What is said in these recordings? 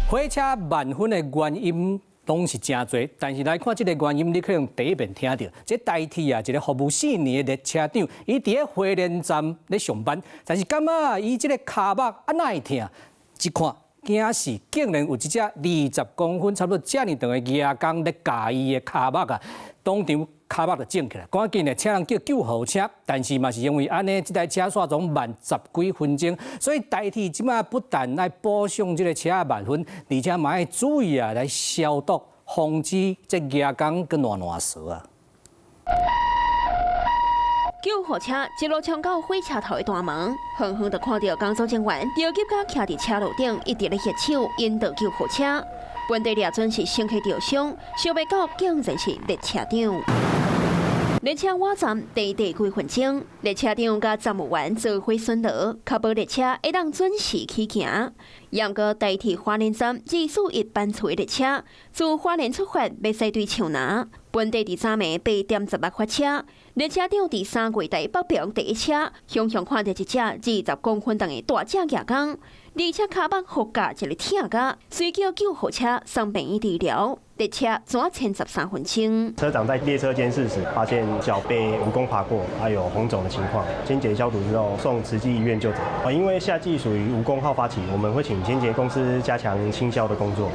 火車慢分的原因攏是誠濟，但是來看這个原因，你可能第一遍聽著。這台鐵啊，一个服務4年的列車長，伊佇咧花蓮站咧上班，但是感覺伊這个跤目啊哪會疼？一看，驚死竟然有一隻20公分，差不多遮爾長的蜈蚣咧咬伊的跤目啊！當場跤目就腫起來，趕緊咧請人叫救護車，但是嘛是因為按呢，這台車煞總慢10幾分鐘，所以台鐵這擺不但愛補上這个車慢分，而且嘛愛注意啊來消毒，防止這蜈蚣閣爛爛趖啊。救護車一路衝到火車頭的大門，遠遠就看著工作人員著急共徛佇車路頂，一直咧揮手引導救護車。本地掠準是乘客著傷，想袂到竟然是列車長。列車倚站短短幾分鐘，列車長佮站務員做伙巡邏，確保列車會當準時起行。毋過台鐵花蓮站241班次的列車，自花蓮出發，欲駛對樹林。本地佇昨暝8點16發車，列車長佇3月台北爿第一車，雄雄看著一隻20公分長的大隻蜈蚣，而且跤目予咬一个疼甲，隨叫救護車送病院治療。列車轉延13分鐘。車長在列車監視時，發現腳被蜈蚣爬過，還有紅腫的情況，清潔消毒之後送慈濟醫院就診。啊，因為夏季屬於蜈蚣好發期，我們會請清潔公司加強清消的工作。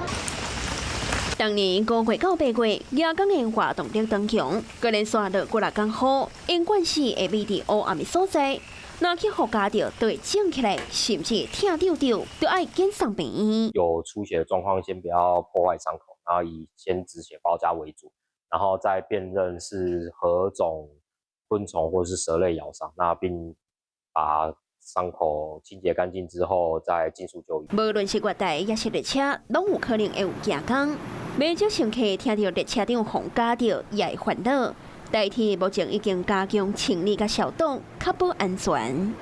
當年5月到8月，蜈蚣的活動力當強，閣連續落幾若工雨，永遠是會覕佇烏暗的所在，若去予咬著，就會腫起來，甚至疼丟丟，都愛緊送病院。有出血的狀況，先不要破壞傷口，然後以先止血包紮為主，然後再辨認是何種昆蟲或是蛇類咬傷，那並把傷口清潔乾淨之後，再盡速就醫。無論是月台抑是列車，攏有可能會有蜈蚣。袂少乘客聽著列車長予咬著，也會煩惱。台鐵目前已經加強清理佮消毒，確保安全。